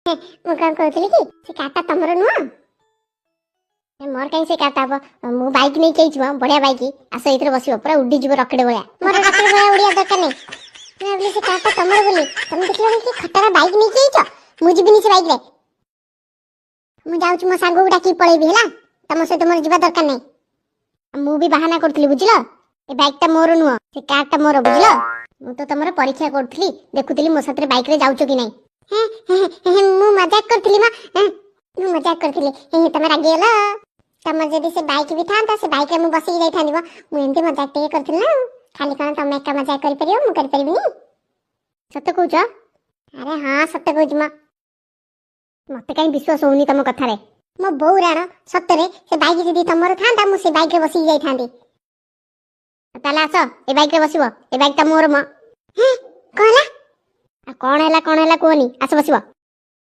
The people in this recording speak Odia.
ମୁଁ କଣ କହୁଥିଲି କି, ସେ କାରଟା ତମର ନୁହଁ? ମୋର କାହିଁ ସେ କାରଟା ହବ? ମୁଁ ବାଇକ୍ ନେଇକି ଆଇଛି ମ, ବଢିଆ ବାଇକ୍। ଆସ, ଏଇଥିରେ ବସିବ, ପୁରା ଉଡିଯିବ ରକେଟ ଭଳିଆ। ମୋର ରକେଟ ଭଳିଆ ଉଡ଼ିବା ଦରକାର ନାହିଁ। ମୁଁ ଭାବିଲି ସେ କାରଟା ତମର ବୋଲି। ତମେ ଦେଖିଲା କି ଖଟାରା ବାଇକ୍ ନେଇକି ଆଇଛ। ମୁଁ ଯିବିନି ସେ ବାଇକ୍ରେ। ମୁଁ ଯାଉଛି, ମୋ ସାଙ୍ଗକୁ ଡାକିକି ପଳେଇବି, ହେଲା? ତମ ସହିତ ମୋର ଯିବା ଦରକାର ନାହିଁ। ମୁଁ ବି ବାହାନା କରୁଥିଲି, ବୁଝିଲ? ଏ ବାଇକ୍ଟା ମୋର ନୁହଁ, ସେ କାରଟା ମୋର, ବୁଝିଲ? ମୁଁ ତ ତମର ପରୀକ୍ଷା କରୁଥିଲି, ଦେଖୁଥିଲି ମୋ ସାଥିରେ ବାଇକ୍ରେ ଯାଉଛ କି ନାହିଁ। ମୁଁ ମଜାକ କରୁଥିଲି ମା, ମୁଁ ମଜାକ କରୁଥିଲି। ତମେ ରାଗିଗଲ। ତମର ଯଦି ସେ ବାଇକ୍ ବି ଥାନ୍ତା, ସେ ବାଇକ୍ରେ ମୁଁ ବସିକି ଯାଇଥାନ୍ତି ମ। ମୁଁ ଏମିତି ମଜାକ ଟିକେ କରୁଥିଲି ନା ଆଉ। ଖାଲି କଣ ତମେ ଏକା ମଜାକ କରିପାରିବ, ମୁଁ କରିପାରିବିନି? ସତ କହୁଛ? ଆରେ ହଁ, ସତ କହୁଛି ମ। ମତେ କାହିଁ ବିଶ୍ୱାସ ହଉନି ତମ କଥାରେ। ମୋ ବୋଉ ରାଣ, ସତରେ ସେ ବାଇକ୍ ଯଦି ତମର ଥାନ୍ତା, ମୁଁ ସେ ବାଇକ୍ରେ ବସିକି ଯାଇଥାନ୍ତି। ତାହେଲେ ଆସ, ଏ ବାଇକ୍ରେ ବସିବ। ଏ ବାଇକ୍ଟା ମୋର ମ। କଣ ହେଲା? ଆଉ କଣ ହେଲା, କଣ ହେଲା କୁହନି, ଆସ ବସିବ।